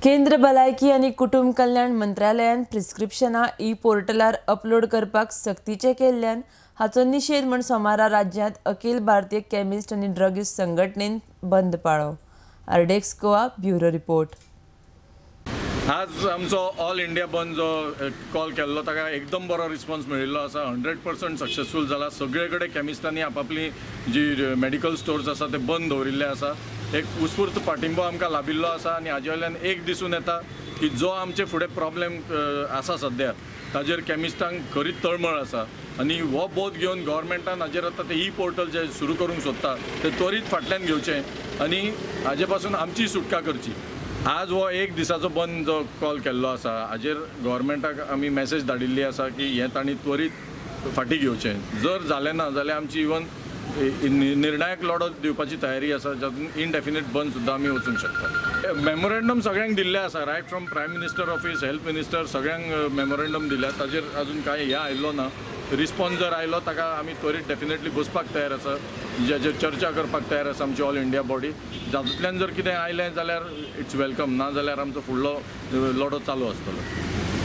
केंद्र भलायकी आनी कुटुंब कल्याण मंत्रालयान प्रिस्क्रिप्शनां ई पोर्टलार अपलोड करपाक सक्तीचें केल्ल्यान हाचो निशेध म्हूण सोमारा राज्यांत अखिल भारतीय केमिस्ट आनी ड्रगिस्ट संघटनेन बंद पाळ्ळो. आर्डेक्स गोवा, ब्युरो रिपोर्ट. आज आमचो ऑल इंडिया बंद जो कॉल केल्लो, ताका एकदम बरो रिस्पॉन्स मेळिल्लो आसा. 100% सक्सेसफूल जाला. सगळे कडेन केमिस्टांनी आपापली जी मेडिकल स्टोर्स आसा ते बंद दवरिल्ले आसा. एक उत्स्फूर्त पाठिंबो आमकां लाभिल्लो आसा आनी हाजे वयल्यान एक दिसून येता की जो आमचे फुडें प्रॉब्लेम आसा सद्या, ताजेर केमिस्टांक खरीच तळमळ आसा. आनी हो बोध घेवन गव्हर्मेंटान हाजेर आतां ते ई पोर्टल जे सुरू करूंक सोदता ते त्वरीत फाटल्यान घेवचें आनी हाजे पासून आमची सुटका करची. आज हो एक दिसाचो बंद जो कॉल केल्लो आसा, हाजेर गव्हर्मेंटाक आमी मॅसेज धाडिल्ली आसा की हें तांणी त्वरीत फाटीं घेवचें. जर जालें ना जाल्यार आमची इवन निर्णायक लढो दिवपाची तयारी आसा, जातूंत इनडेफिनेट बंद सुद्दां आमी वचूंक शकता. मेमोरेंडम सगळ्यांक दिल्लें आसा, right from Prime Minister office, health minister, सगळ्यांक मेमोरेंडम दिल्या. ताजेर अजून कांय हें आयिल्लो ना. रिस्पॉन्स जर आयलो, ताका आमी त्वरीत डेफिनेटली बसपाक तयार आसा, ज्याचेर चर्चा करपाक तयार आसा आमची ऑल इंडिया बॉडी. जातूंतल्यान जर कितें आयलें जाल्यार it's welcome, ना जाल्यार आमचो फुडलो लढो चालू आसतलो.